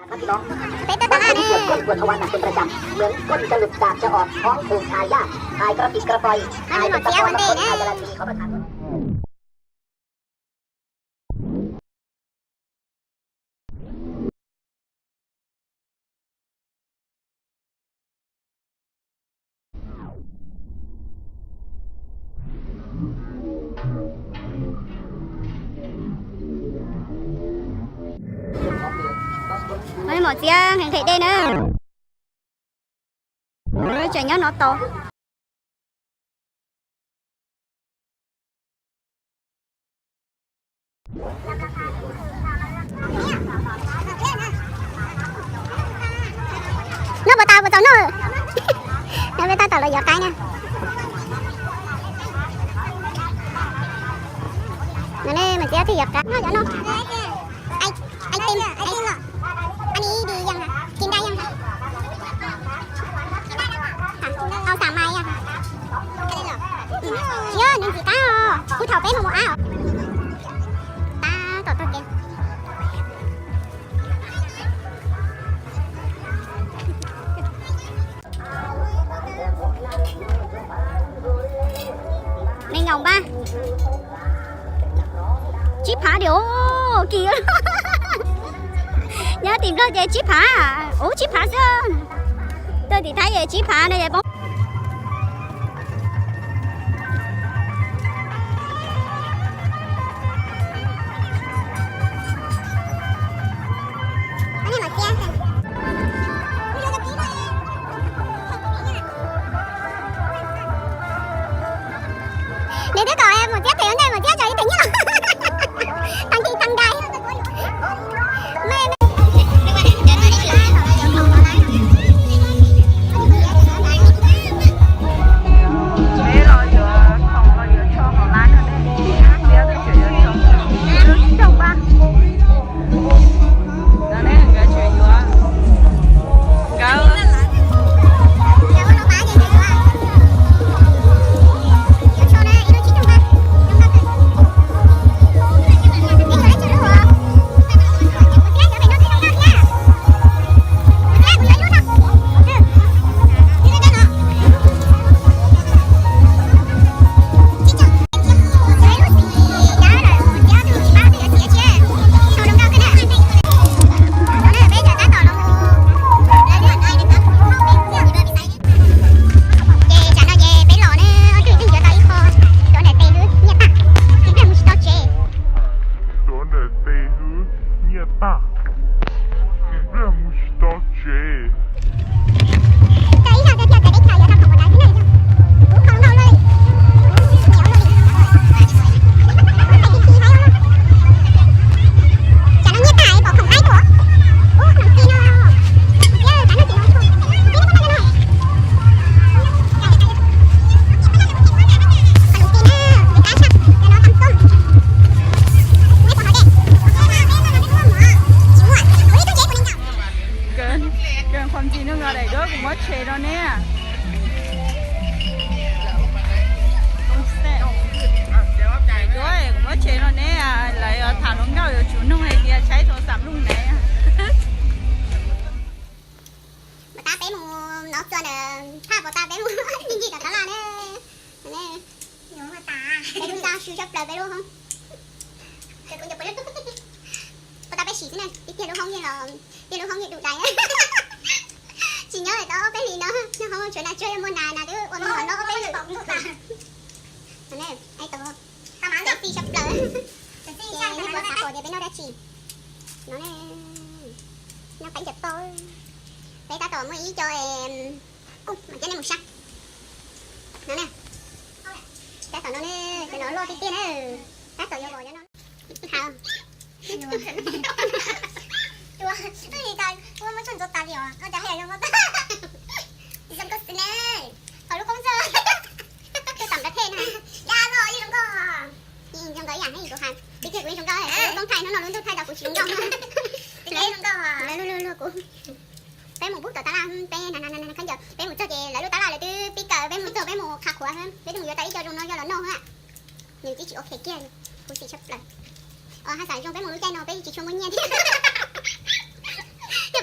Peb tuaj tas laj na. Peb tuaj tas laj na. Mos txiab nqhis nqhis dej na. Tseem nyob no tau. Noj puas tas puas txaus noj? Noj peb tab tom los yuav qaib na. No ne, mas txiab thiaj yuav qaib noj cov no. Ice cream, ice cream. Anw ib dis yees, kim dai yees. Au xam mas yees. Yog nws ntxim qab os, kuv thaum peb mus mus ab. Tab tom tag kev. Nees nkaum npab. Tsib phav diam, kim. Nyob tim Nplog ces tsib phav, ub tsib phav xwb. Tuaj tim Thaib ces tsib phav no ces poob. Nws twb kom mus txiab them ua ntej, mus txiab tso ib them nyiaj los. Tag kis tag nkaus. Peb los yuav khoom los yuav tsho hauv lab no ne, txiab twb tseem yuav tsho, lub tsib caug npab. Nkawd ne, nkawd tseem yuav, nkawd Ces tsam no ces peb los ne, ob tug twb yuav tau ib qho, rov nram tes xwb, nyiaj tag, ib pliag mus tsis tau tsev. Rov nram tes xwb, nyiaj tag, ib pliag mus tsis tau tsev. Tau ib zaug tiag tiag, txawm teb chaws yuav tau khoom npaum ntawd xwb na, kuv khoom nkauj luaj li, kuv nyiam luaj li. Tsam no nyiaj tag pom khoom qaib tuaj. Ub, khoom ti no, thiab tsam no tsis hnov tshuaj, tib no. Kuv muab tsev no ne, lawv yuav tham hluas nkauj yuav tsum nug hais tias saib rau xam lug na. Puas tas peb mus nov txua ntawm thaj, puas tas peb mus ncig tom tab laj ne. Peb lub tab su tshaj plaws peb lub hoob. Puas tas peb sim xwb na, tiag tiag lub hoob yeej los, tiag lub hoob yeej dum dais. Tsis nyob li tau ob peb hlis no, nyob hoob tsuav nas tsuag muaj nas, nas twb ua me nyuam noj ob peb lwm. Sexy tshaj plaws. Ces nej puas xav pom tias peb noj dab tsi? No ne, noj qaib ncaws poj. Peb tab tom muaj ib co kuj mas coj nej mus saib. No ne, tab tom no ne, cov no loj tiag tiag na. Tab tom yuav pom cov no. Hais, ua muab tsuag ntxuav tas li os, koj cas hais zoo nkauj tag. Zoo nkauj xwb ne, hauv lub koob xwb. Twb tau nrov phem na. Yam no ib zoo nkauj. Zoo nkauj ib yam ne, kuv hais tiag tiag kuv zoo nkauj, kuv lub koob thaij hnub no lub ntuj thaij tau kuv tsis zoo nkauj. Luag luag luag kuv. Peb mus pub tom tab laj, peb na na na khaub ncaws, peb mus txog ces lawv lub tab laj lawv twb pib kaw, peb mus txog peb mus qha qhuav, peb twb mus yuav tau ib co zoo no yog los noj na. Nws twb tsis ok kiag, khuv xim tshaj plaws. Os, haj xav zoo peb mus lub caij no peb tsis tshua muaj nyiaj thiab. Yog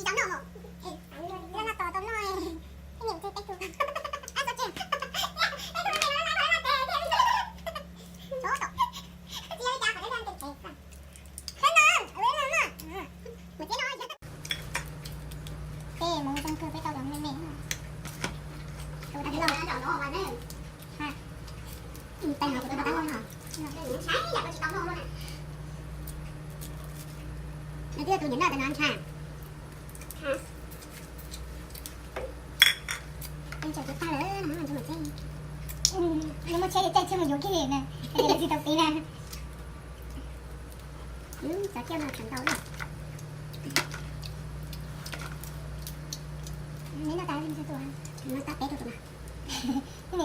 yim cov noj mos. Laj tos tau noj, ib niam txiv peb tug, ab txhob tseg, peb tug no laj tes, tsis yog li cas. Ej, mus zoo kawg peb tau los me me. Tus ua tau ib loj. Ha. Tais no kuv tab loj no. Nws twb yog tus niam noj tais no ntshai. Ej, tsam tsis tag lawm no mas tsis muaj txij. Nws muaj tsheb caij tsheb mus yuav kiag na, tsis tau tiv na. Cov kiav no tseem ntau lawm. Neb noj tas li ntawd tus, noj tas peb rau tus na. Kuv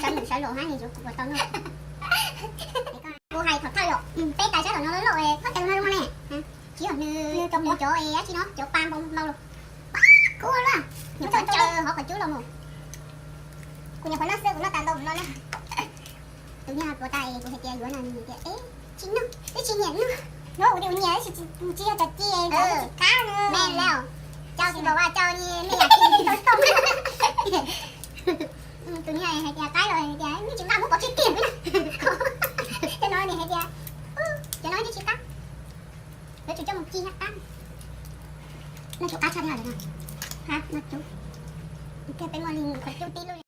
sawv ntawm sawv los hab yuav kuv puas tau noj. Kuv hais thaum thawj yom, peb tais sab tom no loj loj, muab tais no zoo ne. Tsis yog nws, nws cov es dab tsi no, cov pa npau npau los. Kub luaj, nws txawj caw hov qhov cub los mus. Kuv nyuam qhuav noj xwb, kuv noj tas ntau kuv noj na. Tus nyuag puas tas es kuv hais tias yuav no nws tias, eb, tsis noj, twb tsis nyiam noj. Nov kuv tias kuv nyiam, tsis yog cov ci, tsis qab. Me lawm, cau tsis npaum ua cau li, me yam tsis tau tau. Tus nyuag hais tias qaib los hais tias, nej tsis nqa muab pov tseg kiag na. Cov no nws hais tias, cov no twb tsis qab. Yuav tsum coj mus ci nyab qab. Noj cub qab tshaj thiab lawm no. Ha, noj cub. Kiag peb muaj li qhov cub tib lub.